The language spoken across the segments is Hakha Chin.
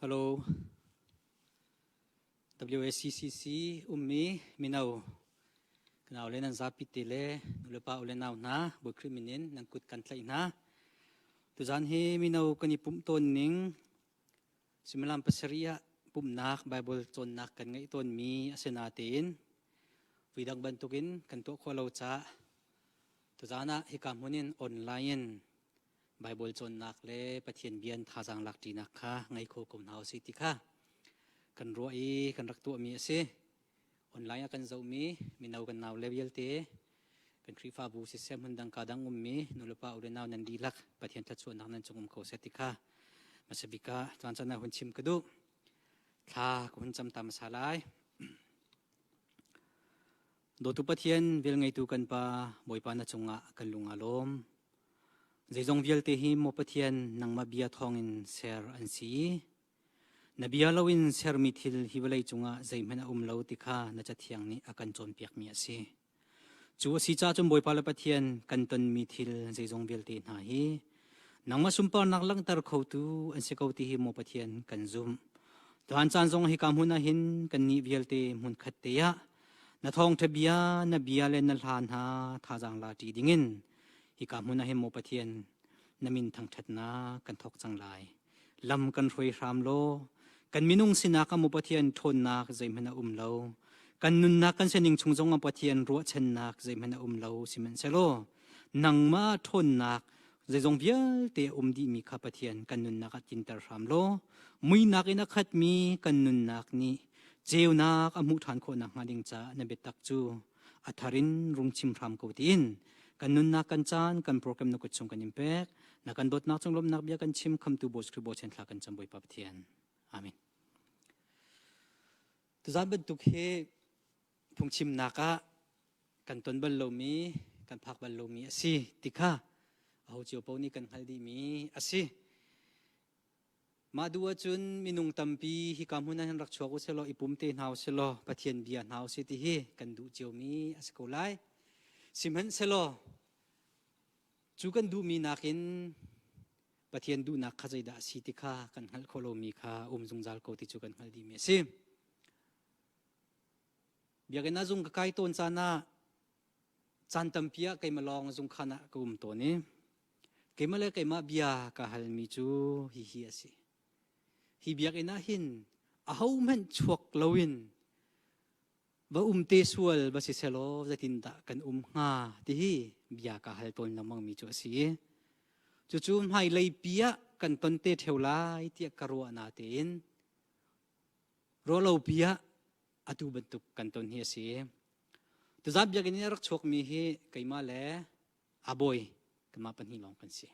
Hello. WACCC ummi mino kanau le nan zapi te le nulepa ule nau hna Bawi Khrih min in nan kut kan tlaih hna. Tuzan hi mino kan i pumh tawn ning suimilam pasarih ah pumhnak Bible cawnnak kan ngeih tawnmi a si natein vuidang bantukin kan tuah khawh lo caah tuzan ah hika hmun in online in Baibal cawnnak le Pathian bia in thazaang lakṭinak kha ngei kho ko hna usih ti kha kan ruah i kan rak tuahmi a si. Online ah kan zohmi mino kan nau le vialte kan Khrihfabu siseh hmundang ka dang ummi nulepa u le nau nan dihlak Pathian thluachuahnak nan cung um ko seh ti kha hmasa bik ah caan caan ah hun chim ka duh. Thla ka hun cam ta hmasa lai. Dawtu Pathian velngeitu kan Pa Bawipa na cungah kan lung aa lawm. Zeizong vialte hi maw Pathian nangmah bia thawngin ser an si i na bia loin sermi thil hi vawlei cungah zeihmanh a um lo ti kha na Cathiang nih a kan cawnpiakmi a si. Cu a si caah cun Bawipa le Pathian kan tonmi thil zeizong vialte hna hi nangmah sunparnak langhter khotu an si ko ti hi maw Pathian kan zumh. Tuhan caan zong hika hmun ah hin kannih vialte hmunkhat te ah na thawngṭha bia na bia le na hla hna thazaang la ṭi dingin hika hmun ah hin maw Pathian na min thangṭhatnak kan thawk cang lai. Lam kan hruai hram law kan minung sinak ah maw Pathian ṭhawnnak zeihmanh a um lo. Kan nunnak kan sining chung zong ah Pathian ruahchannak zeihmanh a um lo sihmanhsehlaw nangmah ṭhawnnak zeizong vialte a um dihmi kha Pathian kan nunnak ah tlinter hram law muinak in a khatmi kan nunnak nih ceunak a hmuh ṭhan khawh nakhnga ding caah na biatak cu a thar in rung chim hram ko tiin kan nunnak kan caan kan program na kut chung kan in pek na kan dawtnak cung lawmhnak bia kan chim khamtu Bawi Khrih Bawi thla kan cam Bawipa Pathian amen tuzan bantuk hi phungchimnak ah kan ton bal lomi kan phak bal lomi a si ti kha aho cio paoh nih kan hngalh dihmi a si Mah duh ahcun minung tampi hika hmun ah hin rak chuak u silaw i pum te hna u silaw Pathian bia hna u si ti hi kan duh ciomi a si ko lai. Sihmanhsehlaw cu kan duhmi nakin Pathian duhnak kha zeidah a si ti kha kan hngalh khawh lomi kha um zungzal ko ti cu kan hngalh dihmi a si. Biakinn ah zung ka kai tawn caan ah caan tampi ah keimah lawng zungkhan ah ka um tawn i keimah le keimah bia ka halmi cu hihi a si. Hi biakinn ah hin ahohmanh chuak loin va um te sual va si selaw zeitindah kan um hnga ti hi bia ka hal tawn lengmangmi cu a si. Cucu hmailei pi ah kan ton te ṭheo lai tiah ka ruah natein ruahlopi ah atu bantuk kan ton hi a si. Tuzan biakinn in a rak chuakmi hi keimah le Abawi kanmah pahnih lawng kan si.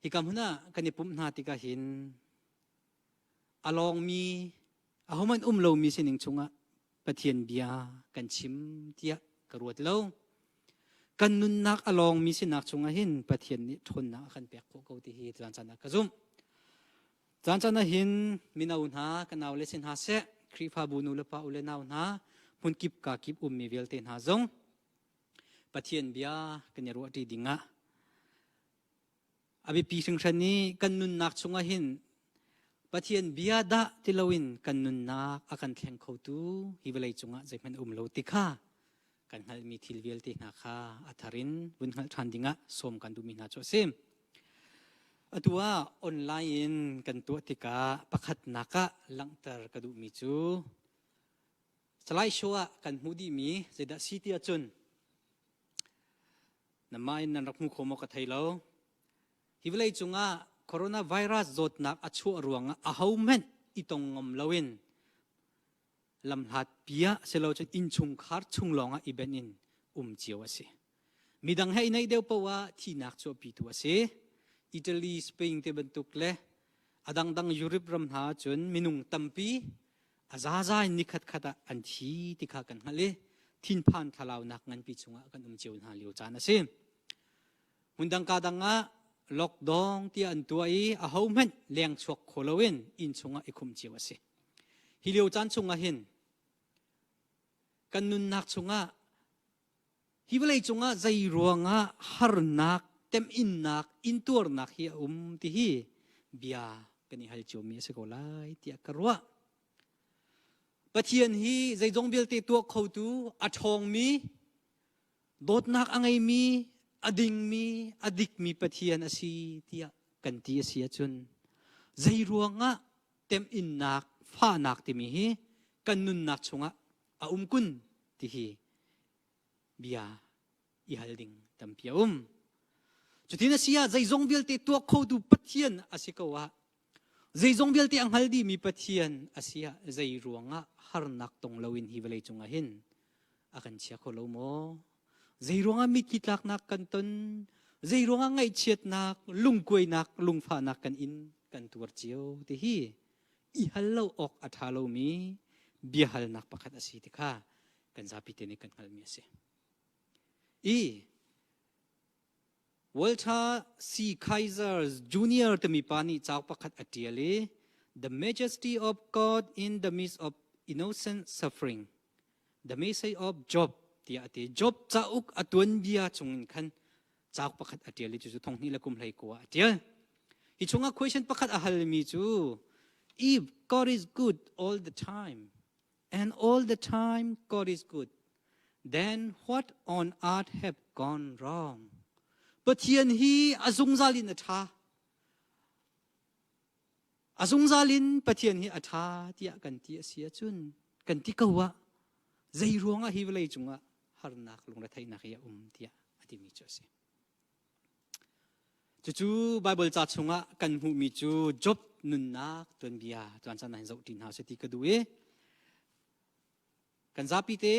Hika hmun ah kan i pumh hna tikah hin a lawngmi ahohmanh um lomi sining chungah Pathian bia kan chim tiah ka ruat lo. Kan nunnak a lawngmi sinak chungah hin Pathian nih ṭhawnnak a kan pek khawh ko ti hi caan caan ah ka zumh. Caan caan ah hin mino hna ka nau le si hna seh, Khrihfabu nu le pa u le nau hna, hmunkip ka kip ummi vialte hna zong Pathian bia kan i ruahṭi dingah a biapi hringhran i kan nunnak chungah hin Pathian bia dah ti loin kan nunnak a kan thleng khotu hi vawlei cungah zeihmanh um lo ti kha kan hngalhmi thil vialte hna kha a thar in vun hngalh ṭhan dingah sawm kan duhmi hna cu a si. Atu ah online in kan tuah tikah pakhatnak ah langhter ka duhmi cu slide show ah kan hmuh dihmi zeidah si ti ahcun Namah in nan rak hmu kho maw ka thei lo. Hi vawlei cungah coronavirus zawtnak a chuah ruangah ahohmanh i tong ngam loin lamhlat pi ah silo cun innchungkhar chung lawngah i benh in um cio a si. Midang he i naih deuh paoh ah thihnak chuahpitu a si. Italy, Spain te bantuk le a dangdang Europe ram hna ahcun minung tampi a zaza in nikhat khat ah an thi ti kha kan hngalh i thinphan thlalaunak nganpi chungah kan um cio hna lio caan a si. Hmundang ka dang ah lockdown tiah an tuah i ahohmanh leng chuak kho loin inn chungah i khum cio a si. Hi lio caan chungah hin kan nunnak chungah hi vawlei cungah zei ruangah harnak Teminnak, intuarnak hi a um ti hi bia kan i hal ciomi a si ko lai tiah ka ruah. Pathian hi zeizong vialte tuah khotu, a ṭhawngmi, dawtnak a ngeimi, a dingmi, a dikmi Pathian a si tiah kan ti a si ahcun zei ruangah teminnak, fahnak timi hi kan nunnak chungah a um kun ti hi bia i hal ding tampi a um. Cutin a si ah zeizong vialte tuah khotu Pathian a si ko ah zeizong vialte a hngal dihmi Pathian a si ah zei ruangah harnak tong loin hi vawlei cungah hin a kan chia kho lo maw? Zei ruangah mitthli tlaknak kan ton? Zei ruangah ngaihchiatnak, lungkuainak, lungfahnak kan in kan tuar cio ti hi i hal lo awk a ṭha lomi biahalnak pakhat a si ti kha kan zapi te nih kan hngalhmi a si. I Walter C. Kaiser Jr. timi pa nih cauk pakhat a ṭial i The Majesty of God in the Midst of Innocent Suffering The Message of Job tiah a ti. Job cauk a tuanbia chungin khan cauk pakhat a ṭial i cucu thonghnih le kum hlei kua a ṭial. Hi chungah question pakhat a halmi cu If God is good all the time and all the time God is good, then what on earth have gone wrong? Pathian hi a zungzal in a ṭha. A zungzal in Pathian hi a ṭha tiah kan ti a si ahcun kan ti ko ah zei ruangah hi vawlei cungah harnak lungretheihnak hi a um tiah a timi cu a si. Cucu Baibal ca chungah kan hmuhmi cu Job nunnak tuanbia tuan caan ah hin zoh ṭi hna usih ti ka duh i kan zapi te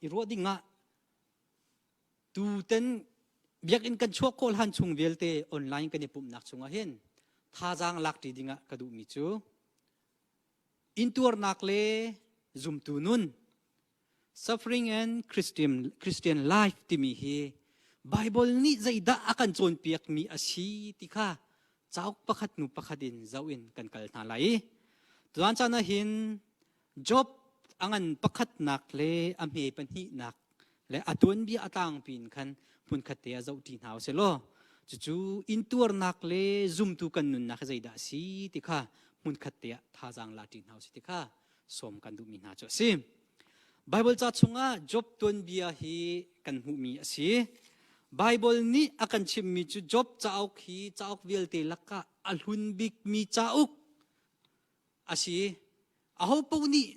i ruah ding ah Tuten biakinn kan chuak khawh hlan chung vialte online kan i pumhnak chungah hin thazaang lak ṭi dingah ka duhmi cu intuarnak le zumtu nun suffering and Christian, Christian life timi hi Bible nih zeidah a kan cawnpiakmi a si ti kha cauk pakhat hnu pakhat in zoh in kan kal hna lai i tuan caan ah hin Job a ngan pakhatnak le a hme pahnihnak le a tuanbia a tlangpi in khan hmunkhat te ah zohṭi hna usih law cucu intuarnak le zumtu kan nunnak hi zeidah a si ti kha hmunkhat te ah thazaang la ṭi hna usih ti kha sawm kan duhmi hna cu a si. Baibal ca chungah Job tuanbia hi kan hmuhmi a si. Baibal nih a kan chimhmi cu Job cauk hi cauk vialte lakah a hlun bikmi cauk a si. Ahopaoh nih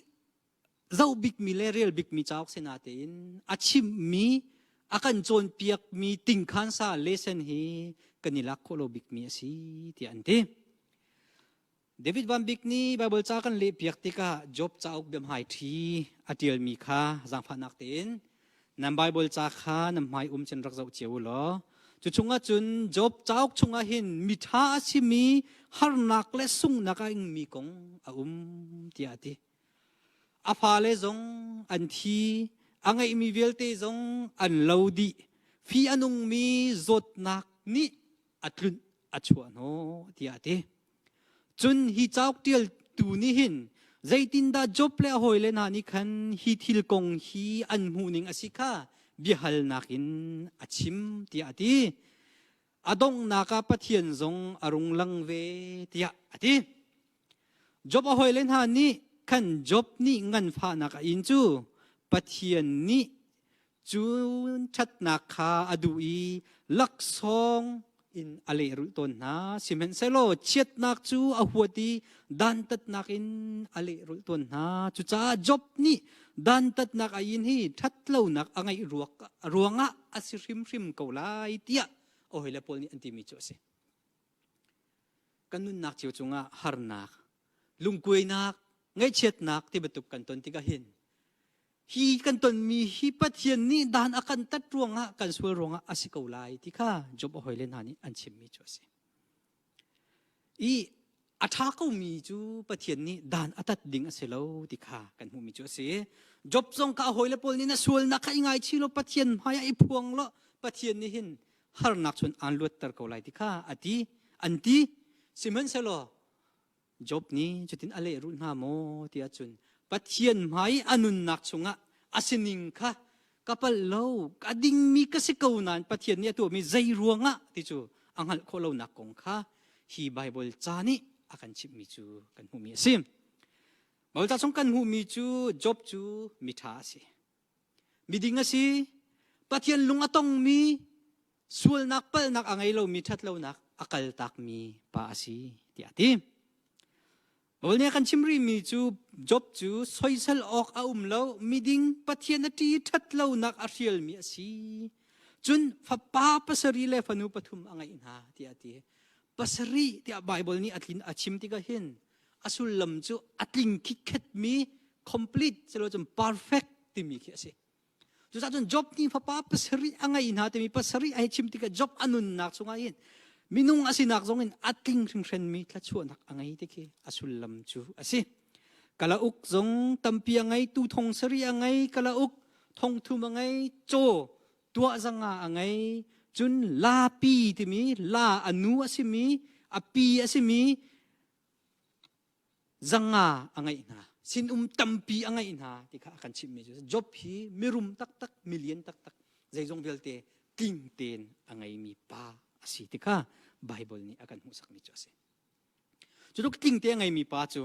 zoh bikmi le rel bikmi cauk si natein a chimmi a kan cawnpiakmi tingkhansa lesson hi kan i lak khawh lo bikmi a si tiah an ti. David Van Bik nih Baibal ca kan lehpiak tikah Job cauk biahmai ṭhi a ṭialmi kha zaangfahnak tein nan Baibal ca kha nan hmai um cun rak zoh cio u law cu chungah cun Job cauk chungah hin miṭha a simi harnak le sunghnak a ingmi kong a um tiah a ti. A fale zong an thi, a ngeihmi vialte zong an lo dih. Fi a nungmi zawtnak nih a tlunh a chuah hnawh tiah a ti. Cun hi cauk ṭialtu nih hin zeitindah Job le a hawile hna nih khan hi thil kong hi an hmuhning a si kha biahalnak in a chim tiah a ti. A donghnak ah Pathian zong a rung lang ve tiah a ti. Job a hawile hna nih khan Job nih nganfahnak a in cu Pathian nih Cun ṭhatnak kha a duh i laksawng in a lehrulh tawn hna. Sihmanhsehlaw chiatnak cu a huat i dantatnak in a lehrulh tawn hna. Cucaah Job nih dantatnak a in hi ṭhatlonak a ngeih ruangah a si hrimhrim ko lai tiah a hawile pawl nih an timi cu a si. Kan nunnak cio cungah harnak, lungkuainak, ngaihchiatnak ti bantuk kan ton tikah hin hi kan tonmi hi Pathian nih dan a kan tat ruangah kan sual ruangah a si ko lai ti kha Job a hawile hna nih an chimmi cu a si. I a ṭha komi cu Pathian nih dan a tat ding a si lo ti kha kan hmuhmi cu a si. Job zong kha a hawile pawl nih na sualnak kha i ngaichih law Pathian hmaiah i phuang law Pathian nih hin harnak chun aan luatter ko lai ti kha a ti an ti. Sihmanhsehlaw Job nih cutin a lehrulh hna maw ti ahcun Pathian hmai a nunnak chungah a sining kha Ka palh lo, a dingmi ka si ko nain Pathian nih a tuahmi zei ruangah ti cu a hngalh khawh lonak kong kha hi Baibal ca nih a kan chimhmi cu kan hmuhmi a si. Baibal ca chung kan hmuhmi cu Job cu miṭha a si. Miding a si. Pathian lung a tongmi, sualnak palhnak a ngei lomi ṭhatlonak a kaltakmi pa a si tiah a ti. Baibal nih a kan chim rihmi cu Job cu soisel awk a um lo, miding Pathian a ṭi ṭhatlonak a hrialmi a si. Cun fapa pasarih le fanu pathum a ngeih hna tiah a ti. Pasarih tiah Baibal nih a tlin a chim tikah hin a sullam cu a tling khitkhetmi complete silocun perfect timi khi a si. Cucaah cun Job nih fapa pasarih a ngeih hna timi pasarih a hei chim tikah Job a nunnak chungah hin minung a sinak zong in a tling hringhranmi thluachuahnak a ngei ti khi a sullam cu a si. Kalauk zong tampi a ngei, tu thong sarih a ngei, kalauk thong thum a ngei, caw tuah zanga a ngei, cun lapi timi la a nu a simi, a pi a simi zanga a ngeih hna sinum tampi a ngeih hna ti kha a kan chimhmi cu Job hi mirum taktak milian taktak zeizong vialte tling tein a ngeimi pa a si ti kha Bible nih a kan hmuhsakmi cu a si. Cu tluk tling te a ngeimi pa cu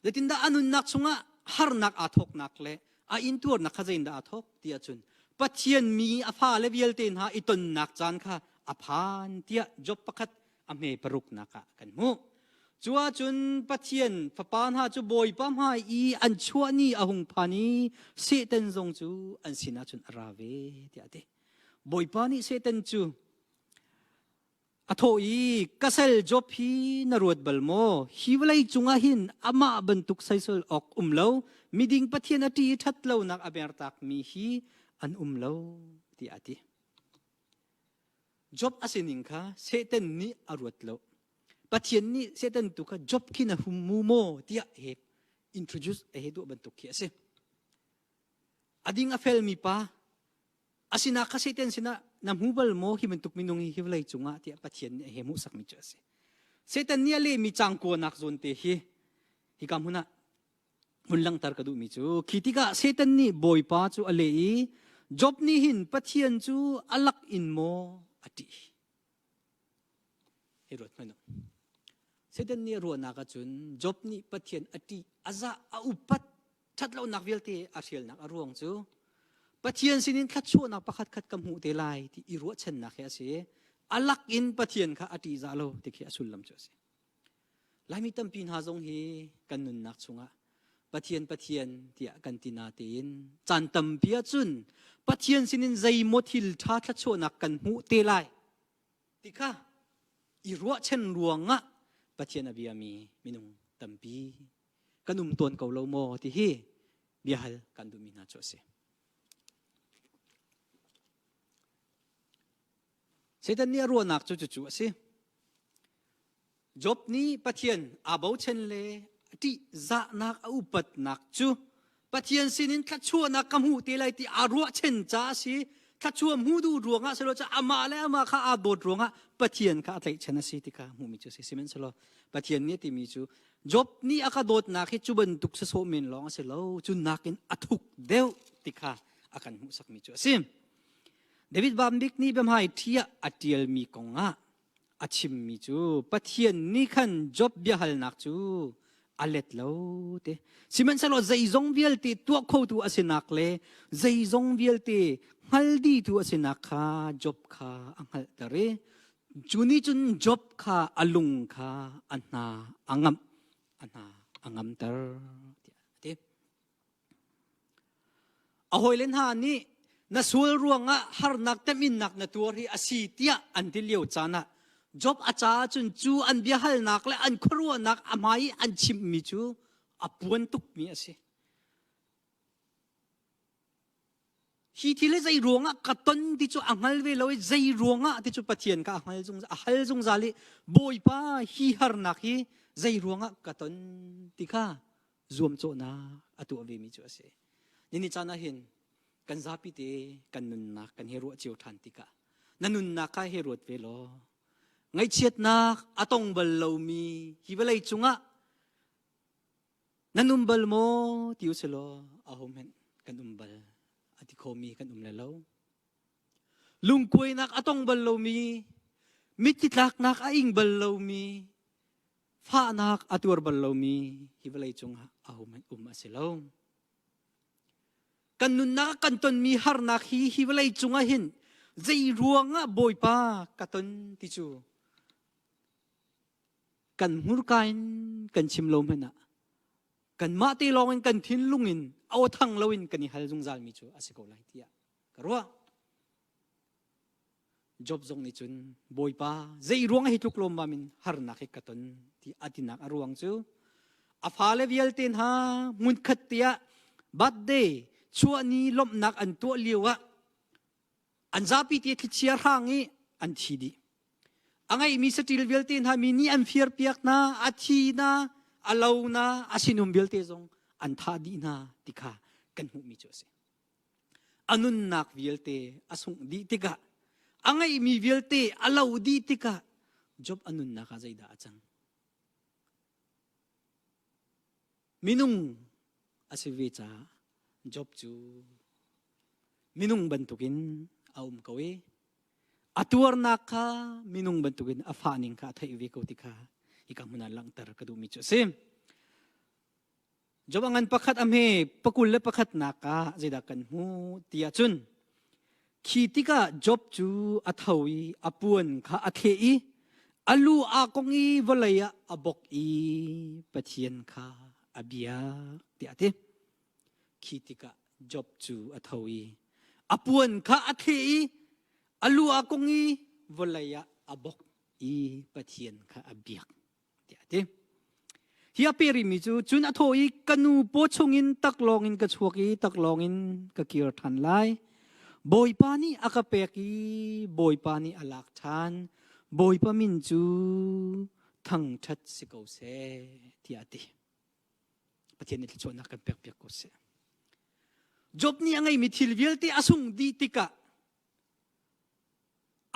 zeitindah a nunnak chungah harnak aa thawknak le a intuarnak kha zeitindah aa thawk ti ahcun Pathian mi a fale vialte hna i tonnak caan kha a phan tiah Job pakhat a hme paruknak ah kan hmuh. Cu ahcun Pathian fapa hna cu Bawipa hmai i an chuah ni a hung phan i Satan zong cu an sinah cun a ra ve tiah a ti. Bawipa nih Satan cu a thawh i ka sal Job hi na ruat bal maw? Hi vawlei cungah hin amah bantuk soisel awk um lo, miding Pathian a ṭih i ṭhat lonak a mertakmi hi an um lo tiah a ti. Job a sining kha Satan nih a ruat lo. Pathian nih Satan tu kha Job khi na hum mu maw tiah he introduce a he duh bantuk khi a si. A ding a felmi pa asina kha Satan sinah na hmu bal maw hi bantuk minung hi hi vawlei cungah tiah Pathian nih a he hmuhsakmi cu a si. Satan nih a lehmi cangkuanak zawn te hi hika hmun ah Hun langhter ka duhmi cu khi tikah Satan nih Bawipa cu a leh i Job nih hin Pathian cu a lak in maw a ṭih? Hi ruat hmanh u. Satan nih a ruahnak ahcun Job nih Pathian a ṭih, a zah, a upat, ṭhatlonak vialte a hrialnak a ruang cu Pathian sinin thluachuahnak pakhat khat ka hmuh te lai ti i ruahchannak hi a si. A lak in Pathian kha a ṭihzah lo ti khi a sullam cu a si. Laimi tampi hna zong hi kan nunnak chungah Pathian Pathian tiah kan ti natein caan tampi ahcun Pathian sinin zeimaw thil ṭha thluachuahnak kan hmuh te lai ti kha i ruahchan ruangah Pathian a biami minung tampi kan um tawn ko lo maw ti hi biahal kan duhmi hna cu a si. Satan nih a ruahnak cu cucu a si. Job nih Pathian aa bochan le a ṭihzahnak a upatnak cu Pathian sinin thluachuahnak ka hmuh te lai ti aa ruahchan caah a si. Thluachuah hmuh duh ruangah si lo cu amah le amah kha aa dawt ruangah Pathian kha a tlaihchan a si ti kha hmuhmi cu a si. Sihmanhsehlaw Pathian nih a timi cu Job nih a ka dawtnak hi cu bantuk sasawh men lawng a si lo, cu nakin a thuk deuh ti kha a kan hmuhsakmi cu a si. David Bambik nih biahmai ṭhi ah a ṭialmi kongah a chimmi cu Pathian nih khan Job biahalnak cu a let lo te. Sihmanhsehlaw zeizong vialte tuah khotu a sinak le zeizong vialte hngal dihtu a sinak kha Job kha a hngalhter i cu nih cun Job kha a lung kha a hna a ngamh a hna a ngamter tiah a ti. A hawile hna nih na sual ruangah harnak teminnak na tuar hi a si tiah an ti lio caan ah Job a caah cun cu an biahalnak le an khuaruahnak a hmai i an chimhmi cu a puan tukmi a si. Hi thil hi zei ruangah ka ton ti cu a hngal ve lo i zei ruangah ti cu Pathian kha a hngal zungzal a hal zungzal i Bawipa hi harnak hi zei ruangah ka ton ti kha zuamcawhnak a tuah vemi cu a si. Nini caan ah hin kan zapi te kan nunnak kan hi ruah cio ṭhan tikah na nunnak kha hi ruat ve law ngaihchiatnak a tong bal lomi hi vawlei cungah nan um bal maw ti u si law aho hmanh kan um bal. a ti khomi kan um le lo. Lungkuainak a tong bal lomi, mitthli tlaknak a ing bal lomi, fahnak a tuar bal lomi hi vawlei cungah ahohmanh um a si lo. Kan nunnak ah kan tonmi harnak hi hi vawlei cungah hin zei ruangah Bawipa ka ton ti cu kan hmurka in kan chim lo hmanh ah kanmah te lawng in kan thinlung in aw thang loin kan i hal zungzalmi cu a si ko lai tiah ka ruah. Job zong nih cun Bawipa zei ruang hi tluk lawmmam in harnak hi ka ton ti a tinak a ruang cu a fale vialte hna hmunkhat tiah birthday chuahni lawmhnak an tuah lio ah an zapi te thlichia hrang i an thi dih. A ngeihmi saṭil vialte hna mi nih an firpiak hna, a thi hna, a lo hna, a sinum vialte zong an thah dih hna ti kha kan hmuhmi cu a si. A nunnak vialte a sungh dih tikah, a ngeihmi vialte a lo dih tikah Job a nunnak ah zeidah a cang? Minung a si ve caah Job cu minung bantukin a um ko i a tuarnak kha minung bantukin a fahning kha a theih ve ko ti kha hika hmun ah langhter ka duhmi cu a si. Job a ngan pakhat a hme pakul le pakhatnak ah zeidah kan hmuh ti ahcun khi tikah Job cu a tho i a puan kha a thleh i a lu aa kong i vawlei ah a bok i Pathian kha a biak tiah a ti. Khi tikah Job cu a tho i a puan kha a thleh i a lu aa kong i vawlei ah a bok i Pathian kha a biak tiah a ti. Hi a pe rihmi cu cun a thawh i ka nu paw chungin taklawng in ka chuak i taklawng in ka kir ṭhan lai. Bawipa nih a ka pek i Bawipa nih a lak ṭhan. Bawipa min cu thangṭhat si ko seh tiah a ti. Pathian nih thluachuahnak kan pekpiak ko seh. Job nih a ngeimi thil vialte a sung dih tikah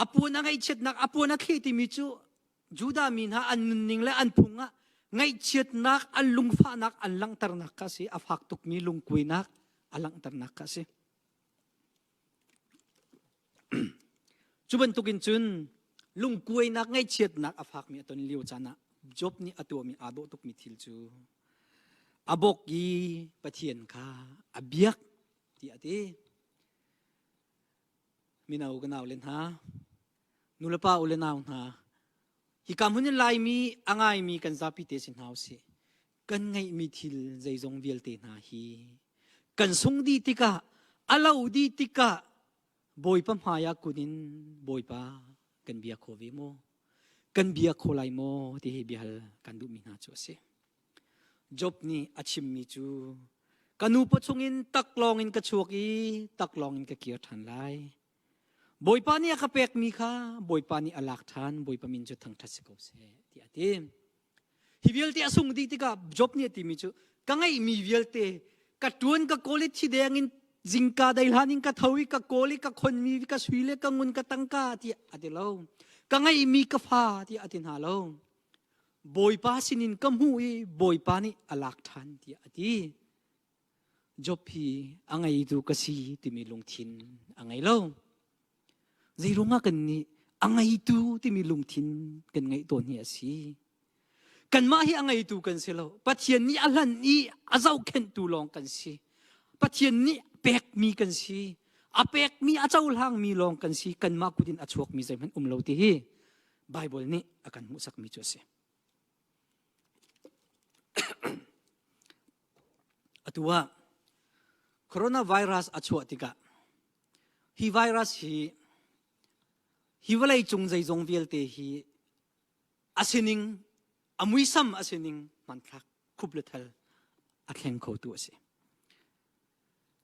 a puan a ngaihchiatnak a puan a thleh timi cu Judah mi hna an nunning le an phung ah ngaihchiatnak an lungfahnak an langhternak kha a si a fak tukmi lungkuainak a langhternak kha a si Cu bantukin cun lungkuainak ngaihchiatnak a fakmi a ton lio caan ah Job nih a tuahmi aa dawh tukmi thil cu a bawk i Pathian kha a biak ti a ti. Mino ka nau le hna, nulepa u le nau hna, hika hmun in Laimi a ngaimi kan zapi te si hna usih. Kan ngeihmi thil zeizong vialte hna hi kan sung dih tikah a lo dih tikah Bawipa hmai ah kun in Bawipa kan bia kho ve maw? Kan bia kho lai maw? ti hi biahal kan duhmi hna cu a si. Job nih a chimmi cu ka nu paw chungin taklawng in ka chuak i taklawng in ka kir ṭhan lai. Bawipa nih a ka pekmi kha Bawipa nih a lak ṭhan, Bawipa min cu thangṭhat si ko seh, tiah a ti. Hi vialte a sung dih tikah Job nih a timi cu ka ngeihmi vialte ka ṭuan ka kawl i thi deng in zingka dai hlan in ka tho i ka kawl i ka khonmi ka sui le ka ngun ka tangka tiah a ti lo. Ka ngeihmi ka fa tiah a ti hna lo. Bawipa sinin ka hmuh i Bawipa nih a lak ṭhan tiah a ti. Job hi a ngeitu ka si timi lungthin a ngei lo. Zeiruangah kan nih a ngeitu timi lungthin kan ngeih tawn hi a si. Kanmah hi a ngeitu kan si lo. Pathian nih a hlan i a zohkhenhtu lawng kan si. Pathian nih pekmi kan si. A pekmi a cohlangmi lawng kan si. Kanmah kut in a chuakmi zeihmanh um lo ti hi Bible nih a kan hmuhsakmi cu a si. Atu ah coronavirus a chuah tikah hi virus hi hi vawlei cung zeizong vialte hi a sining a muisam a sining hmanthlak khup le thal a thleng khotu a si.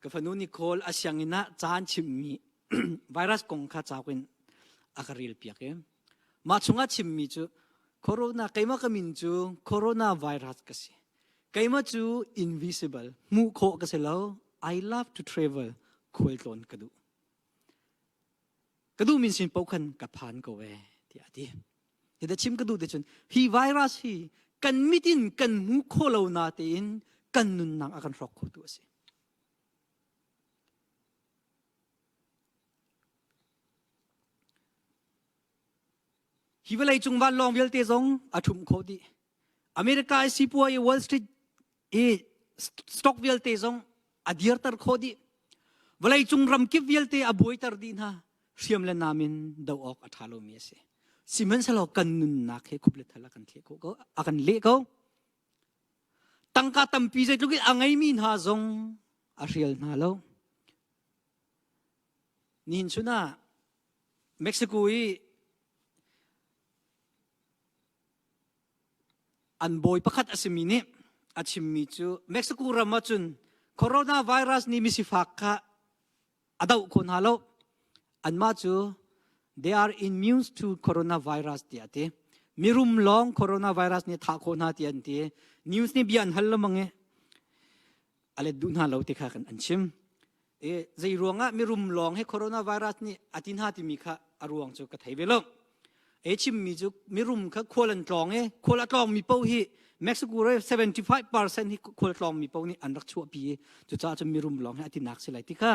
Ka fanu Nicole a sianginn ah caan chimmi virus kong kha cauk in a ka rel piak i mah chungah chimmi cu corona keimah ka min cu coronavirus ka si. Keimah cu invisible hmuh khawh ka si lo. I love to travel khualtlawn ka duh. Ka duh min sin paoh khan ka phan ko ee tiah a ti. Hi da chim ka duh te cun hi virus hi kan mit in kan hmu kho lo na tein kan nunnak a kan hrawk khotu a si. Hi vawlei cung vanlawng vialte zong a ṭhumh khawh dih. America i sipuai i Wall Street i stock vialte zong a dirter khawh dih. Vawlei cung ramkip vialte a buaiter dih hna. Hriam le nam in do awk a ṭha lomi a si. Sihmanhsehlaw kan nunnak he khup le thal a kan thleh khawh ko, a kan leh ko. Tangka tampi zeitluk in a ngeimi hna zong a hrial hna lo. Nihin chun ah Mexico i an bawi pakhat a simi nih a chimmi cu Mexico ram ahcun coronavirus nih misifak kha a doh kho hna lo. Anmah cu they are immune to coronavirus tiah a ti. Mirum lawng coronavirus nih thah khawh hna tiah an ti. News nih bia an hal lengmang i a let duh hna lo ti kha kan an chim. E, zei ruangah mirum lawng he coronavirus nih a ti hna timi kha a ruang cu ka thei ve lo. E chimmi cu mirum kha khual an tlawng e khual a tlawng mi paoh hi Mexico re 75% hi khual tlawng mi paoh nih an rak chuahpi i cucaah cun mirum lawng he a tinak si lai ti kha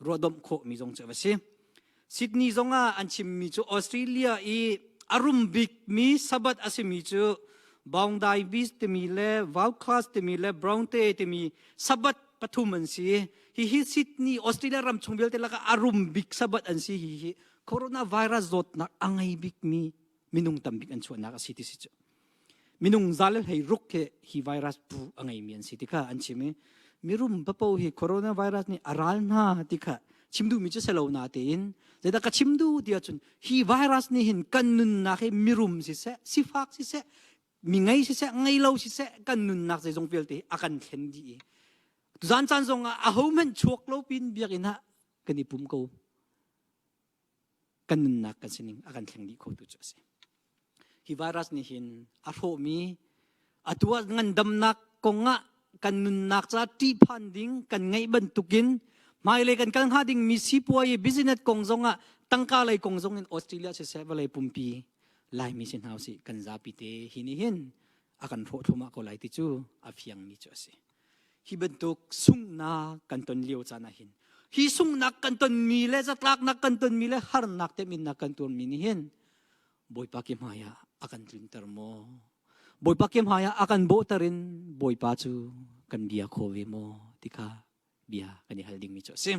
ruahdomh khawh mi zong cu a va si. Sydney zongah an chimmi cu Australia i a rum bikmi Sabbath a simi cu Bondi Beach timi le Vaucluse timi le Bronte timi Sabbath pathum an si. Hihi Sydney, Australia ram chung vialte lakah a rum bik Sabbath an si. Hihi coronavirus zawtnak a ngei bikmi minung tam bik an chuahnak a si ti si cu. Minung za le hlei ruk hi hi virus bu a ngeimi an si ti kha an chim i mirum papo hi coronavirus nih a ral hna ti kha chim duhmi cu selo na tein zeidah ka chim duh ti ahcun hi virus nih hin kan nunnak hi mirum siseh sifak siseh mi ngei siseh ngei lo siseh kan nunnak zeizong vialte a kan thlen dih i tuzan caan zong ah ahohmanh chuak lo pin biakinn ah kan i pum ko kan nunnak kan sining a kan thleng dih khotu cu a si. Hi virus nih hin a hrawhmi atu ah ngandamnak kongah kan nunnak ca ṭihphan ding kan ngeih bantukin hmailei kan kal hnga dingmi sipuai business kong zongah tangka lei kong zong in Australia siseh vawlei pumpi Laimi si hna usih kan zapi te hi nih hin a kan hrawh thluahmah ko lai ti cu a fiangmi cu a si. Hi bantuk sunghnak kan ton lio caan ah hin hi sunghnak kan tonmi le zatlaknak kan tonmi le harnak teminnak kan tuarmi nih hin Bawipa ke hmai ah a kan tlunter maw? Bawipa ke hmai ah a kan bawhter in Bawipa cu kan bia kho ve maw ti kha bia kan i hal dingmi cu a si.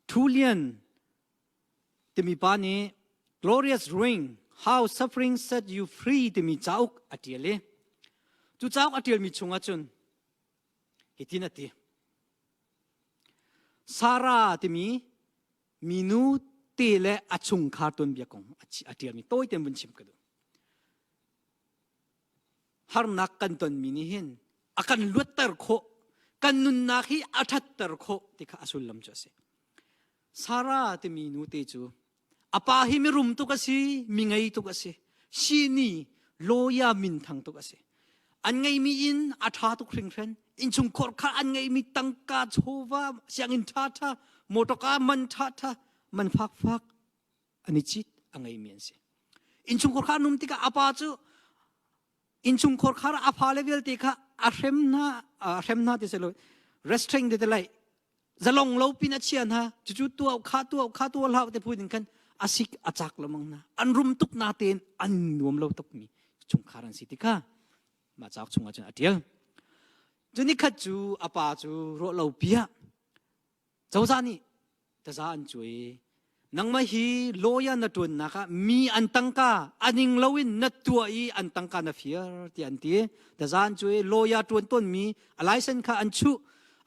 Thulian timi pa nih Glorious Ring How Suffering Set You Free timi cauk a ṭial i cu cauk a ṭialmi chungah cun hitin a ti. Sarah timi minu te le a chungkhar tuanbia kong a ṭialmi tawi tein vun chim ka duh. Harnak kan tonmi nih hin a kan luatter khawh, kan nunnak hi a ṭhatter khawh ti kha a sullam cu a si. Sarah timi nute cu a pa hi mirum tuk a si, mi ngei tuk a si, sini lawyer minthang tuk a si. An ngeimi inn a ṭha tuk hringhran. Innchungkhar kha an ngeimi tangka chawva, sianginn ṭhaṭha, motorka man ṭhaṭha, man fakfak an i cit a ngeimi an si. Innchungkhar kha an um tikah a pa cu innchungkhar kha a fale vialte kha a hrem hna, a hrem hna ti si lo, restrain te lai zalong lo pin a chia hna cucu tuah kha tuah kha tuah hlah te phu in khan a sik a cak lomang na an rum tuk na tein an nuam lo tuk mi chungkhar an si ti kha mah cauk chungah cun a tial cuni khat cu a pa cu ruah lo pia cozah nih taza an cuai Nangmah hi lawyer na ṭuannak ah mi an tangka a ning loin na tuah i an tangka na fir tiah an ti. Tazan cu i lawyer ṭuan tawnmi a license kha an chuh.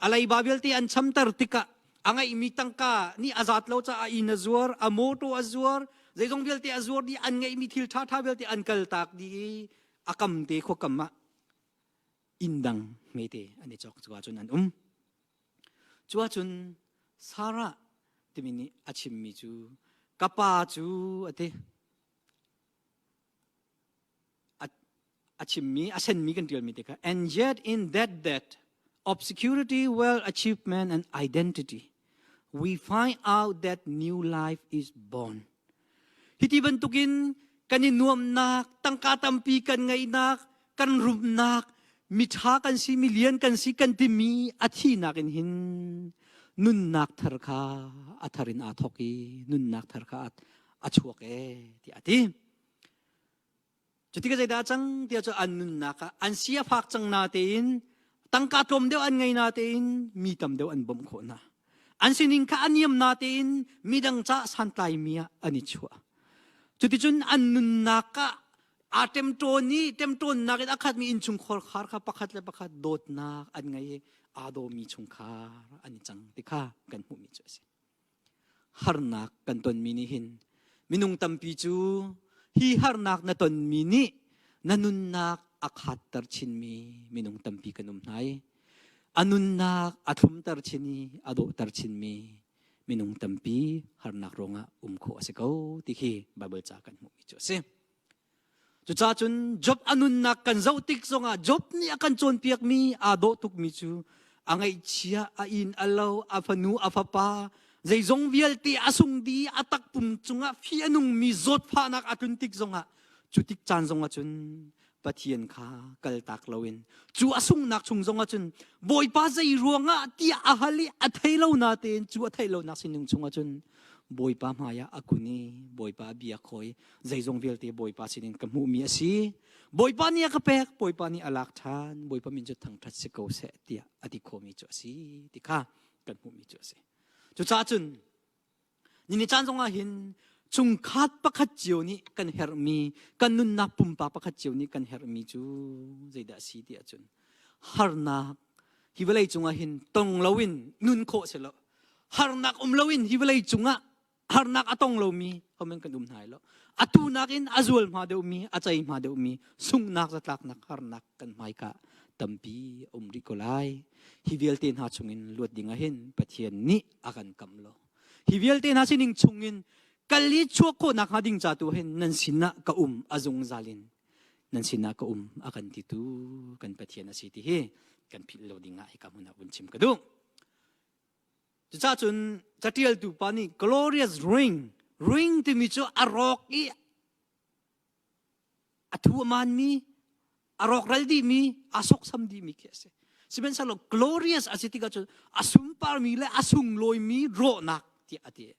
A leiba vialte an chamter tikah a ngeihmi tangka nih a zat lo caah inn a zuar, a mawṭaw a zuar, zeizong vialte a zuar dih, an ngeihmi thil ṭhaṭha vialte an kaltak dih i a kam te khuakam ah inn dang hmete an i cawk. Cuka cun an um. Cuahcun Sarah timi nih a chimmi cu ka pa cu a ti. A chimmi, a senmi kan ṭialmi te kha and yet in that that obscurity, well achievement and identity we find out that new life is born. Hiti bantukin kan i nuamnak, tangka tampi kan ngeihnak, kan rumnak, miṭha kan si, milian kan si kan timi a thihnak in hin nunnak thar kha a thar in aa thawk i nunnak thar kha a. a chuak e tiah a ti. Cuti ka zeidah cang tiah cu an nunnak ah an si a fak cang na tein tangka tlawm deuh an ngei na tein mi tam deuh an bawmh khawh hna. An sining kha a niam na tein midang ca santlai mi ah an i chuah. Cuticun an nunnak ah aa ṭemṭawn i ṭemṭawnnak in a khatmi innchungkhar khar kha pakhat le pakhat dawtnak an ngei i aa dawmi chungkhar an i cang ti kha kan hmuhmi cu a si. Harnak kan tonmi nih hin minung tampi cu hi harnak na tonmi nih na nunnak a khatter chinmi minung tampi kan um hna i a nunnak a thlumter chin i a dawhter chinmi minung tampi harnak ruangah um khawh a si ko ti khi Baibal ca kan hmuhmi cu a si. Cucaah cun Job a nunnak kan zoh tik zongah Job nih a kan cawnpiakmi aa dawh tukmi cu a ngaihchia, a inn a lo, a fanu, a fapa, zeizong vialte a sung dih, a takpum cungah fi a nungmi zawtfahnak a tlun tik zongah cu tik caan zongah cun Pathian kha kaltak loin cu a sunghnak chung zongah cun Bawipa zei ruangah tiah a hal i a thei lo na tein cu a theih lonak sining chungah cun Bawipa hmaiah a kun i Bawipa a bia khawi zeizong vialte Bawipa sinin ka hmuhmi a si. Bawipa nih a ka pek, Bawipa nih a lak ṭhan, Bawipa min cu thangṭhat si ko seh tiah a ti khomi cu a si ti kha kan hmuhmi cu a si. Cucaah cun nini caan zongah hin chungkhat pakhat cio nih kan herhmi, kan nunnak pumpak pakhat cio nih kan herhmi cu zeidah a si ti ahcun harnak hi vawlei cungah hin tong loin nun khawh si lo. Harnak um loin hi vawlei cungah harnak a tong lomi homen kan um hna lo atu nakin a zual hma deuhmi a cei hma deuhmi sunghnak zatlaknak harnak kan hmaika tampi um rih ko lai hi vialte hna chungin luat ding ah hin Pathian nih a kan kam lo hi vialte hna sining chungin kal i chuak khawhnak hnga ding ca tu hin nan sinah ka um a zungzal in nan sinah ka um a kan titu kan Pathian a si ti hi kan philh lo ding ah hika hmun ah vun chim ka duh Cucaah cun catialtu pa nih glorious ring, ring timi cu a rawk i a thu a maanmi, a rawkral dihmi, a sawksam dihmi khi a si. Sihmanhsehlaw glorious a si tikah cun a sunparmi le a sunglawimi rawhnak tiah a ti.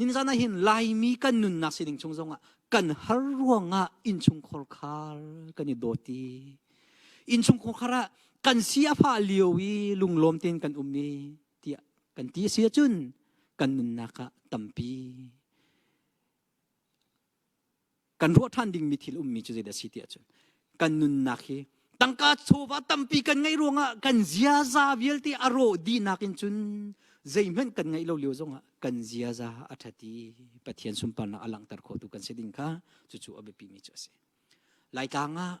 Ninzan ah hin Laimi kan nunnak sining chung zongah kan har ruangah innchungkhar khar kan i dawt i innchungkhar ah kan si a fah lio i lunglawm tein kan um i tiah kan ti a si ahcun kan nunnak ah tampi kan ruah ṭhan dingmi thil ummi cu zeidah a si ti ahcun kan nunnak hi tangka chawva tampi kan ngeih ruangah kan ziaza vialte a rawh dihnak in cun zeihmanh kan ngeih lo lio zongah kan ziaza a ṭhat i Pathian sunparnak a langhter khotu kan si ding kha cucu a biapimi cu a si. Laitlang ah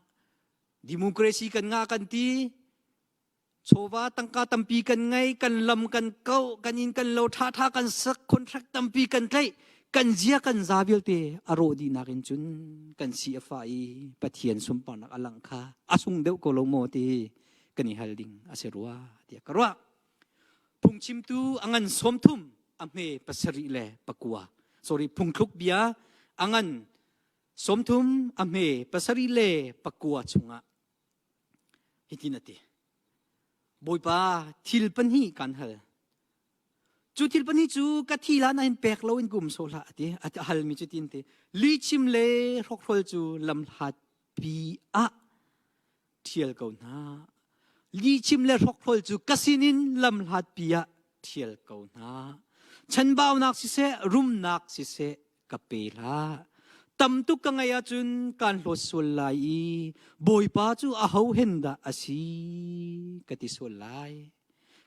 democracy kan ngah kan ti Chawva tangka tampi kan ngei, kan lam kan kauh, kan inn kan lo ṭhaṭha kan sak, contract tampi kan tlaih, kan zia kan za vialte a rawh dihnak in cun kan si a fah i Pathian sunparnak a langh kha a sung deuh ko lo maw ti kan i hal ding a si rua tiah ka ruah. Phungchimtu a ngan 30 a hme 74 sorry phungthluk bia a ngan 30 a hme 74 chungah Hitin a ti. Bawipa, thil pahnih kan hal. Cu thil pahnih cu ka thi hlan ah hin pek loin ka um sawh hlah a ti. A halmi cu tin ti. Lihchim le hrokhrawl cu lamhlat pi ah ṭhial ko hna. Lihchim le hrokhrawl cu ka sinin lamhlat pi ah ṭhial ko hna. Chanbaunak siseh, rumnak siseh, ka pe hlah. Tam tuk ka ngeih ahcun kaan hlawt sual lai i Bawipa cu aho hen dah a si ka ti sual lai.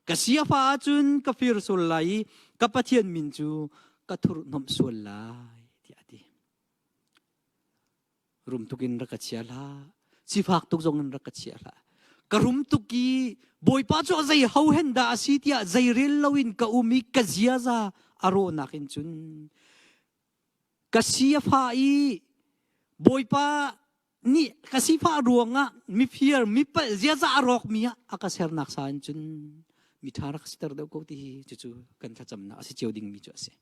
Ka si a fah ahcun ka fir sual lai i ka Pathian min cu ka thurhhnawmh sual lai tiah a ti. Rum tuk in rak ka chia hlah. Sifak tuk zong in rak ka chia hlah. Ka rum tuk i Bawipa cu a zei ho hen dah a si tiah zei rel loin ka um i ka ziaza a rawhnak in cun ka si a fah i Bawipa nih ka sifah ruangah mifir mipalh ziaza a rawkmi ah a ka sernak sa in cun miṭha rak siter deuh ko ti hi cucu kan thlacamnak a si cio dingmi cu a si.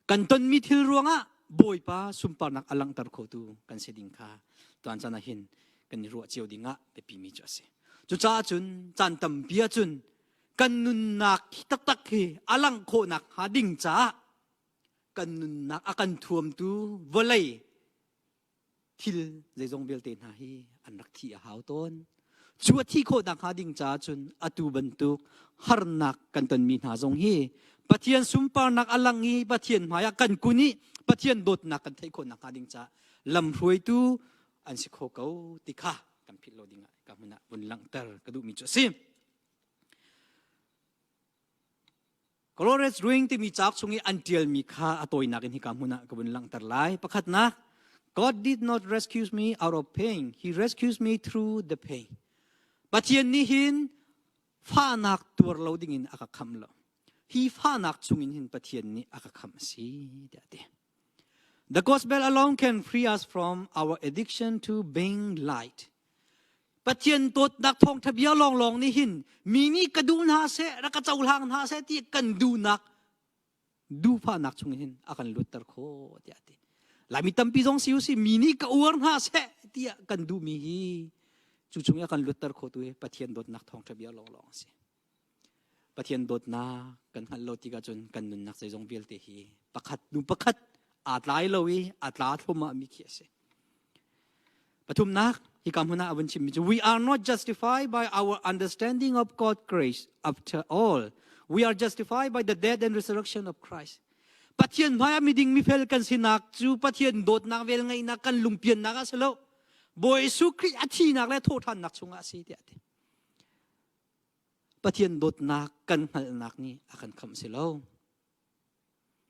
Kan tonmi thil ruangah Bawipa sunparnak a langhter khotu kan si ding kha tuan caan ah hin kan i ruah cio ding ah biapimi cu a si. Cucaah cun caan tampi ahcun kan nunnak taktak hi a langh khawhnak hnga ding caah Kan nunnak a kan thuamtu vawlei thil zeizong vialte hna hi an rak thi a hau tawn. Cu a thi khawh nakhnga ding caah cun atu bantuk harnak kan tonmi hna zong hi Pathian sunparnak a lang i Pathian hmaiah kan kun i Pathian dawtnak kan theih khawh nakhnga ding caah lamhruaitu an si kho ko ti kha kan philh lo dingah ka hmun ah vun langhter ka duhmi cu a si. Glorious Ruing timi cauk chung i an ṭialmi kha a tawinak in hika hmun ah ka vun langhter lai. Pakhatnak, God did not rescue me out of pain. He rescues me through the pain. Pathian nih hin fahnak tuar lo dingin a ka khamh lo. Hi fahnak chungin hin Pathian nih a ka khamh a si tiah a ti. The gospel alone can free us from our addiction to being light. Pathian dawtnak thawngṭha bia lawnglawng nih hin mi nih ka duh hna seh, rak ka cohlang hna seh ti kan duhnak duhfahnak chung hin a kan luatter khawh tiah a ti. Laimi tampi zong si usih mi nih ka uar hna seh tiah kan duhmi hi cu chung i a kan luatter khawhtu hi Pathian dawtnak thawngṭha bia lawnglawng a si. Pathian dawtnak kan hngalh lo tikah cun kan nunnak zeizong vialte hi pakhat hnu pakhat aa tlai lo i a tla thluahmah mi khi a si. Pathumnak hika hmun ah a vun chimmi cu we are not justified by our understanding of God's grace after all. We are justified by the death and resurrection of Christ. Pathian hmaiah miding mifel kan sinak cu Pathian dawtnak vel ngeihnak kan lungpiannak ah si lo. Bawi Jesuh Khrih a thihnak le thawhṭhannak chungah a si tiah a ti. Pathian dawtnak kan hngalhnak nih a kan khamh si lo.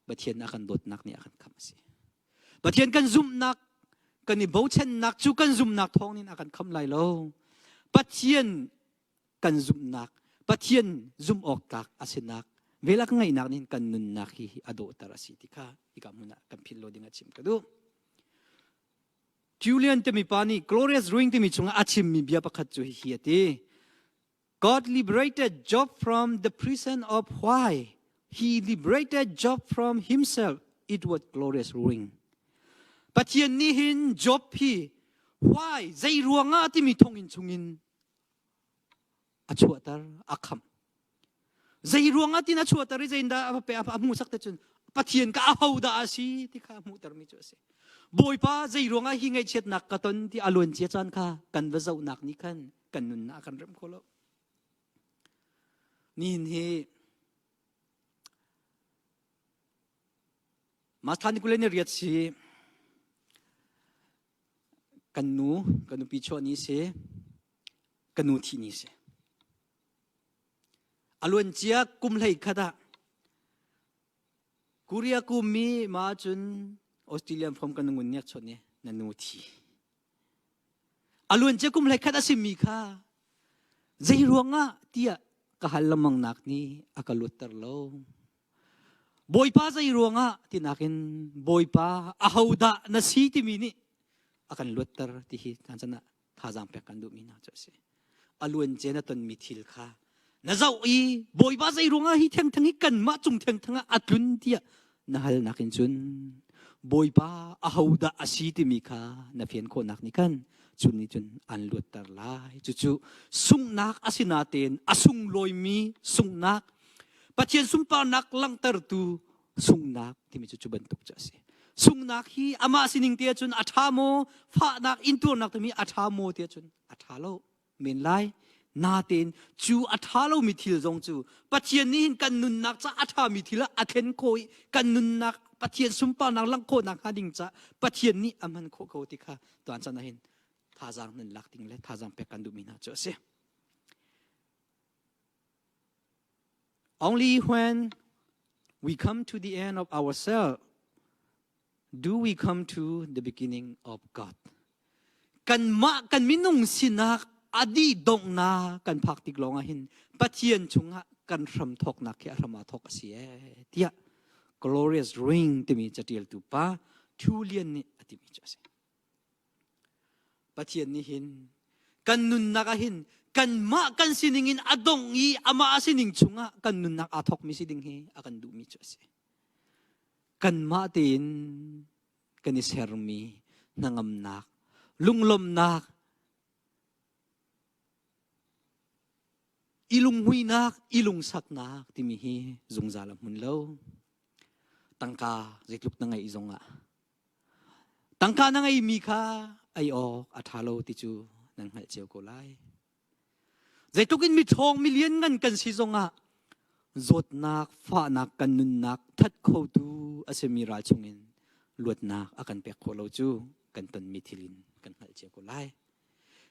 Pathian a kan dawtnak nih a kan khamh a si. Pathian kan zumhnak, kan i bochannak cu kan zumhnak thawngin a kan khamh lai lo. Pathian kan zumhnak, Pathian zumh awk tlak a sinak, vel a kan ngeihnak nih kan nunnak hi a dawhter a si ti kha hika hmun ah kan philh lo ding a chim ka duh. Julian timi pa nih Glorious Ruin timi chungah a chimmi bia pakhat cu hihi a ti. God liberated Job from the prison of why? He liberated Job from himself. It was glorious ruin. Pathian nih hin Job hi why zei ruangah timi thonginn chungin a chuahter a khamh zei ruangah tin a chuahter i zeindah a pe a hmuhsak te cun Pathian ka aho dah a si ti kha a hmuhtermi cu a si Bawipa zei ruangah hi ngaihchiatnak ka ton ti a luan cia caan kha kan va zohnak nih khan kan nunnak a kan remh kho lo nihin hi March ni kule ni riat si kan nu kan nupi chuah ni si ka nu thih ni si. A luancia kum hlei khat ah Korea kum mi ma cun Australian from kan ngun niak chon ni na nu thi. A luancia kum hlei khat a simi kha zei ruangah tiah ka hal lengmang nak nih a ka luatter lo. Bawipa zei ruangah tinak in Bawipa ahodah na si timi nih a kan luatter ti hi chan chan ah thazaang pek kan duhmi hna cu a si. A luancia na tonmi thil kha na zoh i Bawipa zei ruangah hi thengtheng hi kanmah cung thengtheng ah a tlun tiah na halnak in cun Bawipa ahodah a si timi kha na fian khawhnak nih khan cu nih cun an luatter lai. Cucu sunghnak a si natein a sunglawimi sunghnak Pathian sunparnak langhtertu sunghnak timi cu cu bantuk cu a si. Sunghnak hi amah sining te ahcun a ṭha maw, fahnak intuarnak timi a ṭha maw ti ahcun a ṭha lo men lai. Natein cu a ṭha lomi thil zong cu Pathian nih hin kan nunnak ca a ṭhami thil ah a thlen khawh i kan nunnak Pathian sunparnak langh khawhnak hnga ding ca Pathian nih a hman khawh ko ti kha tuan chan ah hin thazaang nan lak ding le thazaang pek kan duhmi hna cu a si. Only when we come to the end of ourselves do we come to the beginning of God. Kanmah kan minung sinak a dih donghnak kan phak tik lawng ah hin Pathian chungah kan hram thawknak khi a hram aa thawk a si ee tiah Glorious Ring timi catialtu pa Thu Lian nih a timi cu a si. Pathian nih hin kan nunnak ah hin kanmah kan sining in a dongh i amah a sining chungah kan nunnak aa thawkmi si ding hi a kan duhmi cu a si. Kanmah tein kan i sermi hnangamnak, lunglawmhnak, i lunghmuihnak, i lungsaknak timi hi zungzal a hmun lo. Tangka zeitluk na ngeih zongah tangka na ngeihmi kha ei awk a ṭha lo ti cu nan hngalh cio ko lai. Zeitluk in miṭhawng milian ngan kan si zongah zawtnak, fahnak kan nunnak that khotu a simi ral chungin luatnak a kan pek khawh lo cu kan tonmi thil in kan hngalh cio ko lai.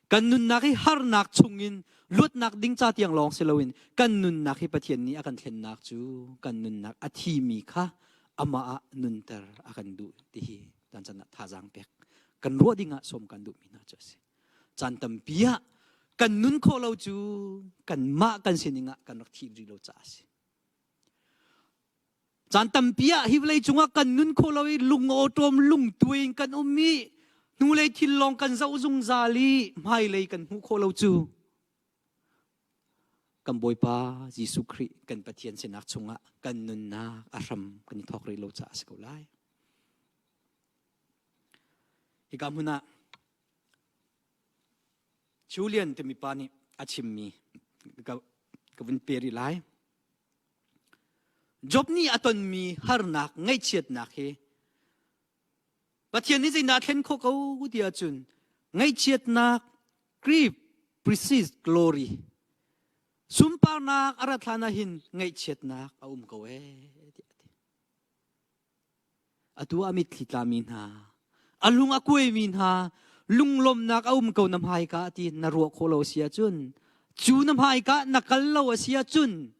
Kan nunnak hi harnak chungin luatnak ding ca tiang lawng si loin kan nunnak hi Pathian nih a kan thlennak cu kan nunnak a thimi kha amah ah nunter a kan duh ti hi caan caan ah thazaang pek kan ruah ding ah sawm kan duhmi hna cu a si. Caan tampi ah kan nun khawh lo cu kanmah kan sining ah kan rak thih rih lo caah a si. Caan tampi ah hi vawlei cungah kan nun khawh lo i lung awṭawm lungtuai in kan um i hnulei thil lawng kan zoh zungzal i hmailei kan hmuh khawh lo cu kan Bawipa Jesuh Khrih kan Pathian sinak chungah kan nunnak a hram kan i thawk rih lo caah a si ko lai. Hika hmun ah Julian timi pa nih a chimmi ka, ka vun pe rih lai. Job nih a tonmi harnak, ngaihchiatnak hi Pathian nih zeidah a thlen khawh ko ti ahcun ngaihchiatnak, grief, precedes glory. Sunparnak a rat hlan ah hin ngaihchiatnak a um ko ee tiah a ti. Atu a mitthli tlami hna, a lung a kuaimi hna, lunglawmhnak a um ko na hmaika ti na ruah khawh lo a si ahcun, cu na hmaika na kal lo a si ahcun,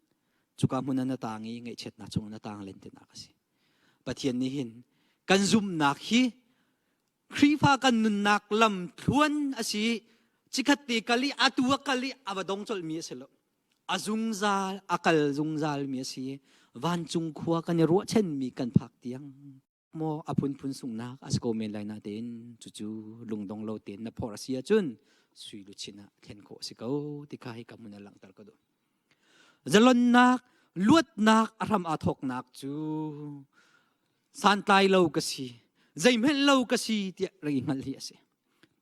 cuka hmun ah na taang i ngaihchiatnak chungah na taang len tinak a si. Pathian nih hin kan zumhnak hi Khrihfa kan nunnak lam thluan a si cikhat te kal i atu a kal i a va dong colhmi a si lo. A zungzal a kal zungzalmi a si. Vancung khua kan i ruahchanmi kan phak tiang maw a phunphun sunghnak a si ko men lai natein cucu lungdong lo tein na phorh a si ahcun sui luchin ah thlen khawh a si ko ti kha hi ka hmun ah langhter ka duh. Zalonnak luatnak a hram aa thawknak cu santlai lo ka si, zeihmanh lo ka si tiah rak i hngalh hi a si.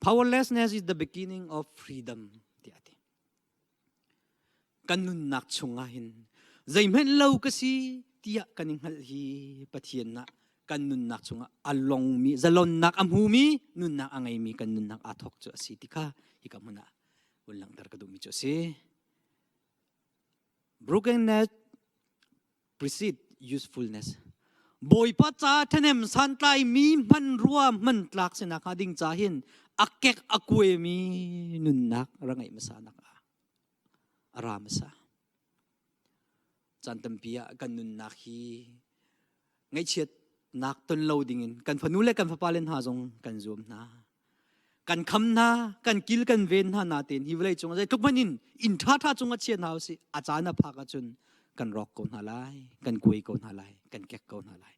Powerlessness is the beginning of freedom tiah a ti. Kan nunnak chungah hin zeihmanh lo ka si tiah kan i hngalh hi Pathian ah kan nunnak chungah a longmi zalonnak a hmumi nunnak a ngeimi kan nunnak aa thawk cu a si ti kha hika hmun ah vun langhter ka duhmi cu a si. Brokenness precede usefulness. Bawipa ca ṭhahnem santlaimi hmanrua hmantlak sinak hnga ding ca hin a kek a kuaimi nunnak ra ngeih hmasa nak ah a ra hmasa. Caan tampi ah kan nunnak hi ngaihchiatnak ton lo dingin kan fanu le kan fapa le hna zong kan zuam hna. Kan kham hna, kan kil kan ven hna natein hi vawlei cung zeitluk hmanh in inn ṭhaṭha cung ah chia hna usih a caan a phak ahcun kan rawk ko hna lai, kan kuai ko hna lai, kan kek ko hna lai.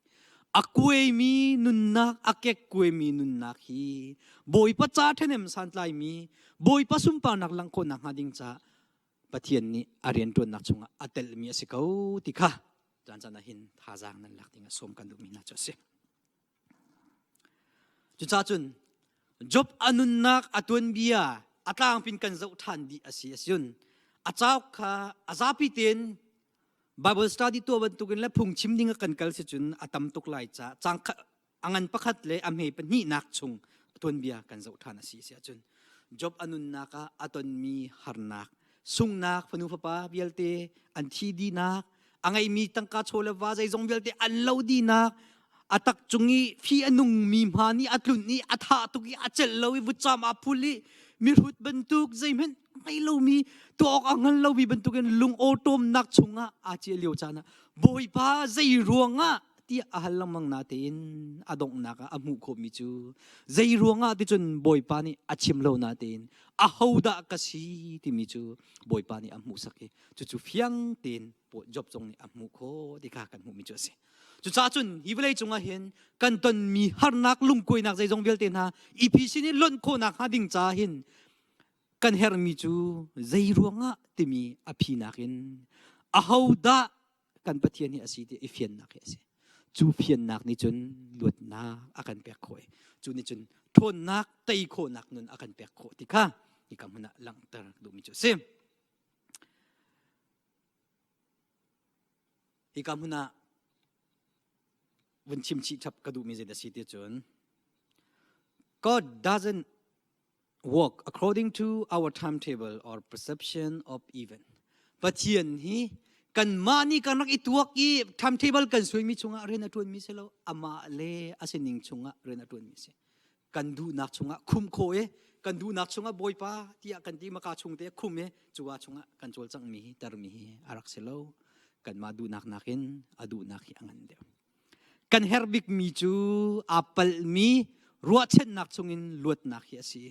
A kuaimi nunnak, a kek kuaimi nunnak hi Bawipa ca ṭhahnem santlaimi, Bawipa sunparnak langh khawhnak hnga ding caah Pathian nih a rianṭuannak chungah a telmi a si ko ti kha caan caan ah hin thazaang nan lak ding ah sawm kan duhmi hna cu a si. Cucaah cun Job a nunnak a tuanbia a tlangpin kan zoh ṭhan dih a si ahcun a cauk kha a zapi tein Bible study tuah bantukin le phungchim ding a kan kal si cun a tam tuk lai ca cang a ngan pakhat le a hme pahnihnak chung tuanbia kan zoh ṭhan a si si ahcun Job a nunnak ah a tonmi harnak sunghnak fanu fapa vialte an thi dihnak a ngeimi tangka chaw le va zeizong vialte an lo dihnak a tak cung i fi a nungmi hma nih a tlunh i a thah tuk i a celh lo i vutcam aa phul i mihrut bantuk zeihmanh ngei lomi tuah awk a hngal lomi bantukin lung awṭawmnak chungah aa ciah lio caan ah Bawipa zei ruangah tiah a hal lengmang natein a donghnak ah a hmuh khawhmi cu zei ruangah ticun Bawipa nih a chim lo natein ahodah ka si timi cu Bawipa nih a hmuhsak i cucu fiang tein Job zong nih a hmuh khawh ti kha kan hmuhmi cu a si. Cucaah cun hi vawlei cungah hin kan tonmi harnak lungkuainak zeizong vialte hna i phi sin i lonh khawhnak hnga ding caah hin kan herhmi cu zei ruangah timi a phinak in ahodah kan Pathian hi a si ti i fiannak hi a si. Cu fiannak nih cun luatnak a kan pek khawh i cu nih cun ṭhawnnak tei khawhnak nun a kan pek khawh ti kha hika hmun ah langhter duhmi cu a si. Hika hmun ah vun chim chih chap ka duhmi zei dah si ti cun God doesn't work according to our timetable or perception of event. Pathian hi kanmah nih kan rak i tuak i timetable kan suaimi chungah rian a ṭuanmi si lo, amah le a sining chungah rian a ṭuanmi si. Kan duhnak chungah khum khawh i kan duhnak chungah Bawipa tiah kan ti maka chung te khum i cuka chungah kan cawlcanghmi hi termi hi a rak si lo. Kanmah duhnak nakin a duhnak hi a ngan deuh. Kan herh bikmi cu aa palhmi ruahchannak chungin luatnak hi a si.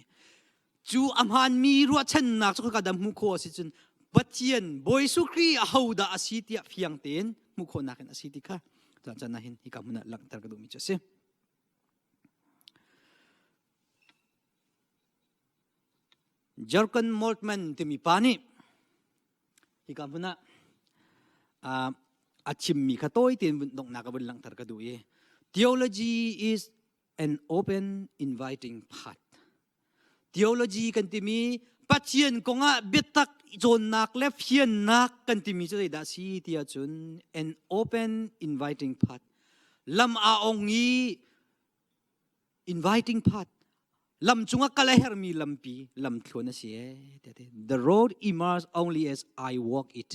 Cu a hmaanmi ruahchannak cu ka dam hmuh khawh a si cun Pathian Bawi Jesuh Khrih ahodah a si tiah fiang tein hmuh khawhnak in a si ti kha caan caan ah hin hika hmun ah langhter ka duhmi cu a si. Jurgen Moltmann timi pa nih hika hmun ah a chimmi kha tawi tein vun donghnak a vun langhter ka duh i theology is an open inviting path. Theology kan timi Pathian kongah biatak cawnnak le fiannak kan timi cu zeidah si ti ahcun an open inviting path. Lam aa ong i inviting path lam cungah kal a hermi lampi lamthluan a si ee the road emerges only as I walk it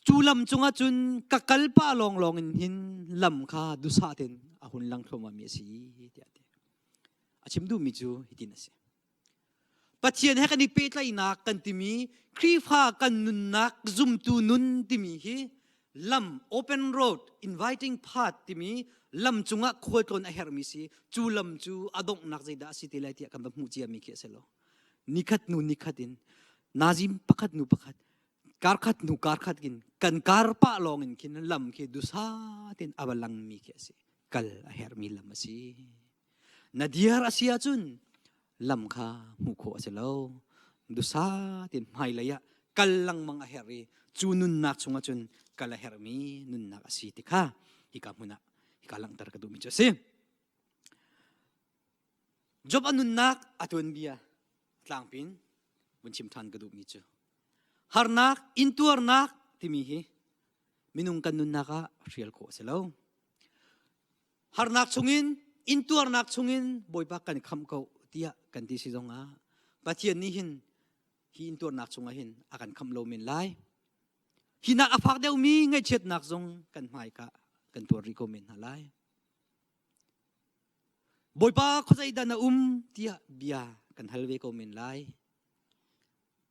cu lam cungah cun ka kal pah lawnglawng in hin lam kha dusa ten a hun lang thluahmah mi a si tiah ti a chim duhmi cu hitin a si Pathian he kan i pehtlaihnak kan timi Khrihfa kan nunnak zumtu nun timi hi lam open road inviting path timi lam cungah khualtlawn a herhmi si cu lam cu a donghnak zeidah a si te lai tiah kan va hmuh ciami khi a si lo nikhat nu nikhat in nazim pakhat nu pakhat karkhat nu karkhat in kan kar pah lawng in khin lam khi dusa tin a va langmi khi a si kal a herhmi lam a si Na diar a si ahcun lam kha hmuh khawh a si lo. Dusa tin hmailei ah kal lengmang a herh i cu nunnak chungah cun kal a herhmi nunnak a si ti kha hika hmun ah hika langhter ka duhmi cu a si. Job a nunnak a tuanbia tlangpin vun chim ṭhan ka duhmi cu harnak intuarnak timi hi minung kan nunnak ah hrial khawh a si lo. Harnak chungin, intuarnak chungin Bawipa kan khamh ko tiah kan ti si zongah Pathian nih hin hi intuarnak chungah hin a kan khamh lo men lai. Hi nak a fak deuhmi ngaihchiatnak zong kan hmaika kan tuar rih ko men hna lai. Bawipa khuazei dah na um tiah bia kan hal ve ko men lai.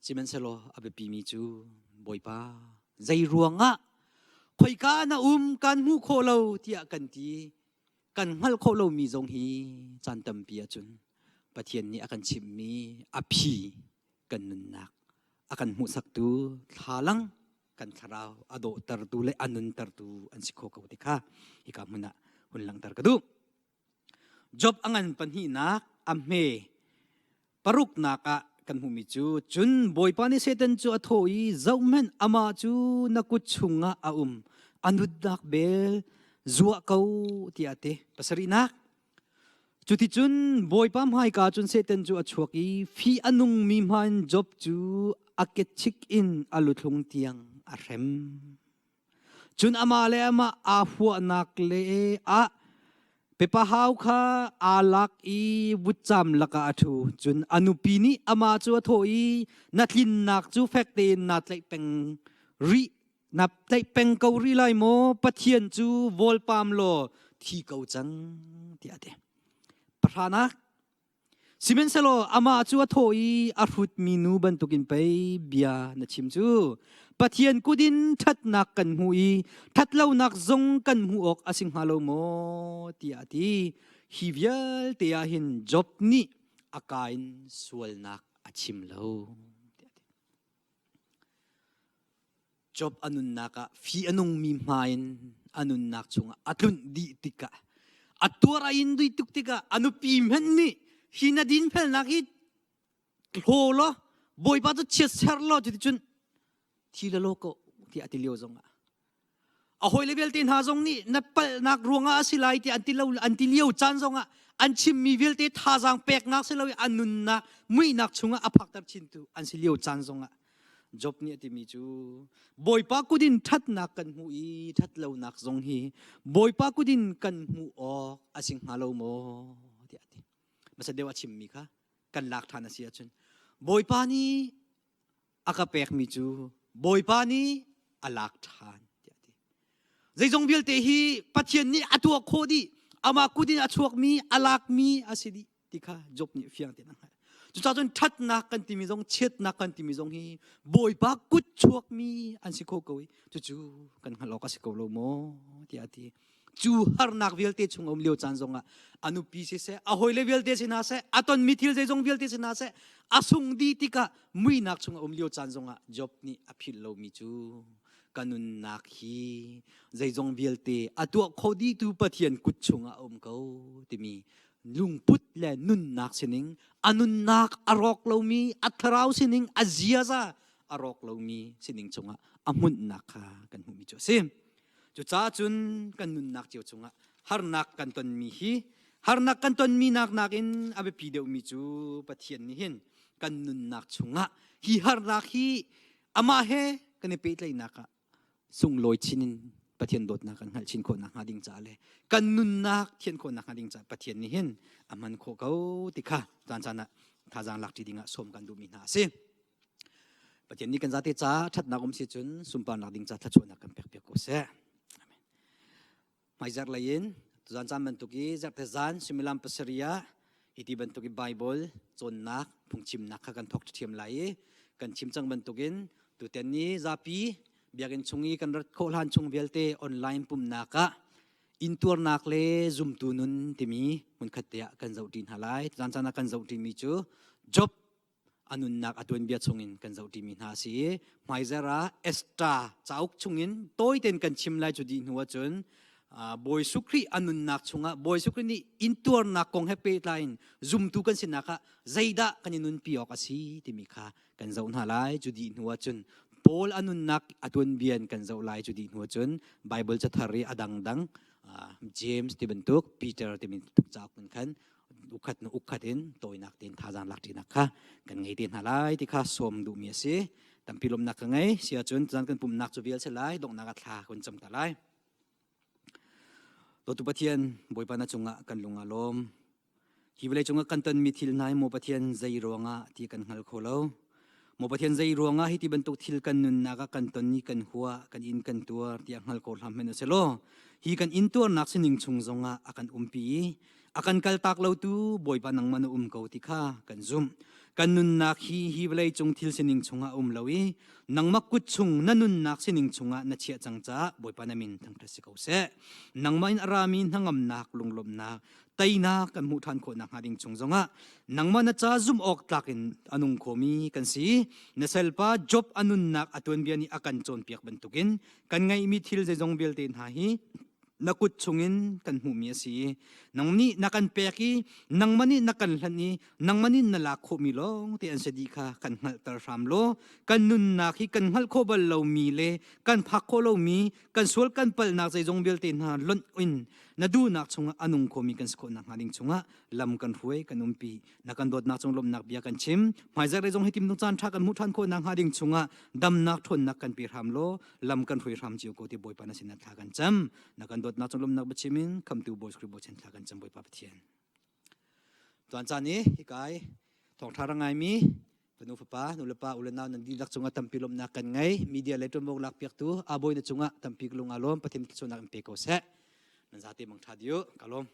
Sihmanhsehlaw a biapimi cu Bawipa zei ruangah khoika na um kan hmuh khawh lo tiah kan ti kan hngalh khawh lomi zong hi caan tampi ahcun Pathian nih a kan chimhmi a phi kan nunnak a kan hmuhsaktu thlalang kan thlarau a dawhtertu le a nuntertu an si kho ko ti kha hika hmun ah hun langhter ka duh. Job a ngan pahnihnak a hme paruknak ah kan hmuhmi cu cun Bawipa nih Satan cu a thawh i zohhmanh amah cu na kut chungah a um a nutnak bel zuah ko tiah a ti. Pasarihnak Cuticun Bawipa hmaika cun Satan cu a chuak i fi a nungmi hma in Job cu a ketchik in a luthlung tiang a hrem. Cun amah le amah aa huahnak le ah pepahau kha aa lak i vutcam lakah a ṭhu. Cun a nupi nih amah cu a thawh i, Na tlinnak cu fek tein naa tlaih peng rih na tlaih peng ko rih lai maw? Pathian cu vawlpam law thi ko cang, tiah a ti. Pahranak Sihmanhsehlaw amah cu a thawh i a hrutmi nu bantukin pei bia na chim cu. Pathian kut in ṭhatnak kan hmu i ṭhatlonak zong kan hmuh awk a si hnga lo maw? tiah a ti. Hi vialte ah hin Job nih a kaa in sualnak a chim lo. Tiah a ti. Job a nunnak ah fi a nungmi hma in a nunnak chungah a tlunh dih tikah a tuar a in dui tuk tikah a nupi hmanh nih hi na dinfelnak hi hlaw law Bawipa cu chiat ser law cuticun thi la law ko tiah a ti lio zongah a hawile vialte hna zong nih na palhnak ruangah a si lai tiah an ti lo an ti lio caan zongah an chimmi vialte thazaang peknak si lo i an nunnak muihnak chungah a phakter chintu an si lio caan zongah. Job nih a timi cu Bawipa kut in ṭhatnak kan hmuh i ṭhatlonak zong hi Bawipa kut in kan hmuh awk a si hnga lo maw tiah a ti. Hmasa deuh a chimmi kha kan lak ṭhan a si ahcun Bawipa nih a ka pekmi cu Bawipa nih a lak ṭhan tiah a ti. Zeizong vialte hi Pathian nih a tuah khawh dih. Amah kut in a chuakmi, a lakmi a si dih ti kha Job nih fiang tein a hngalh. Cucaah cun ṭhatnak kan timi zong, chiatnak kan timi zong hi Bawipa kut chuakmi an si kho ko i cucu kan hngalh awk a si ko lo maw tiah a ti. Cu harnak vialte chung a um lio caan zongah a nupi siseh, a hawile vialte si hna seh, a tonmi thil zeizong vialte si hna seh, a sung dih tikah muihnak chung a um lio caan zongah Job nih a philh lomi cu ka nunnak hi zeizong vialte a tuah kho dihtu Pathian kut chungah a um ko timi lungput le nunnak sining, a nunnak a rawk lomi, a thlarau sining, a ziaza a rawk lomi sining chungah a hmunhnak kha kan hmuhmi cu a si. Cucaah cun kan nunnak cio chungah harnak kan tonmi hi harnak kan tonmi nak nakin a biapi deuhmi cu Pathian nih hin kan nunnak chungah hi harnak hi amah he kan i pehtlaihnak ah sunglawi chin in Pathian dawtnak kan hngalh chin khawh nakhnga ding caah le kan nunnak thian khawh nakhnga ding caah Pathian nih hin a hman khawh ko ti kha caan caan ah thazaang lak ṭi dingah sawm kan duhmi hna a si. Pathian nih kan zate ca ṭhatnak um si cun sunparnak ding ca thluachuahnak kan pek piak ko seh. Amen. Hmaizarh lei in tuzan caan bantuk i zarhte zan suimilam pasarih ah hi ti bantuk i Bible cawnnak phungchimnak kha kan thawk ṭhiam lai i kan chim cang bantukin tutan ni zapi biakinn chung i kan rat khawh hlan chung vialte online pumnak ah intuarnak le zumtu nun timi hmunkhat te ah kan zohṭi hna lai. Tuzan caan ah kan zohṭimi cu Job a nunnak a tuanbia chungin kan zohṭimi hna a si i hmaizarh ah Esther cauk chungin tawi tein kan chim lai cu dih hnu ahcun Bawi Jesuh Khrih a nunnak chungah Bawi Jesuh Khrih nih intuarnak kong he pehtlai in zumtu kan sinak ah zeidah kan i nunpi awk a si timi kha kan zoh hna lai. Cu dih hnu ahcun Paul a nunnak a tuanbia in kan zoh lai. Cu dih hnu ahcun Bible cathar i a dangdang James ti bantuk Peter ti bantuk cauk in khan ukhat nu ukhat in tawinak tein thazaang lak ṭinak kha kan ngei te hna lai ti kha sawm duhmi a si. Tampi lawmhnak ka ngei. Si ahcun caan kan pumhnak cu vial si lai, donghnak ah thla kan cam ta lai. Dawtu Pathian, Bawipa na cungah kan lung aa lawm. Hi vawlei cungah kan tonmi thil hna hi maw Pathian zei ruangah ti kan hngal kho lo. Maw Pathian zei ruangah hi ti bantuk thil kan nunnak ah kan ton i kan hua, kan in kan tuar tiah hngal ko hlah hmanh usih law, hi kan intuarnak sining chung zongah a kan umpi i a kan kaltak lotu Bawipa nangmah na um ko ti kha kan zumh. Kan nunnak hi hi vawlei cung thil sining chungah a um lo i nangmah kut chung na nunnak sining chungah na chiah cang caah Bawipa na min thangṭhat si ko seh. Nangmah in a rami hnangamnak, lunglawmhnak, teinak kan hmuh ṭhan khawh nakhnga ding chung zongah nangmah na ca zumh awk tlak in a nung khomi kan si. Na salpa Job a nunnak a tuanbia nih a kan cawnpiak bantukin kan ngeihmi thil zeizong vialte hna hi na kut chungin kan hmuhmi a si. Nang nih na kan pek i nangmah nih na kan hlanh i nangmah nih na lak khawhmi lawng te an si dih kha kan hngalhter hram law kan nunnak hi kan hngalh khawh bal lomi le kan phak khawh lomi kan sual kan palhnak zeizong vialte hna lonh in na duhnak chungah a nung khomi kan si khawh nakhnga ding chungah lam kan hruai kan umpi. Na kan dawtnak cung lawmhnak bia kan chim. Hmaizarh le zong hi timtung caan ṭha kan hmuh ṭhan khawh nakhnga ding chungah damnak ṭhawnnak kan pe hram law lam kan hruai hram cio ko ti Bawipa na sinah thla kan cam. Na kan dawtnak cung lawmhnak biachim in khamtu Bawi Khrih Bochan thla kan cam Bawipa Pathian. Tuan caan i hikai thawngṭha ra ngaimi fanu fapa nulepa u le nau nan dihlak cungah tampi lawmhnak kan ngei. Media le ṭuanvo lak piaktu Abawi na cungah tampi lung aa lawm. Pathian thluachuahnak in pe ko seh. Nan zate mangṭha diu. Ka lawm.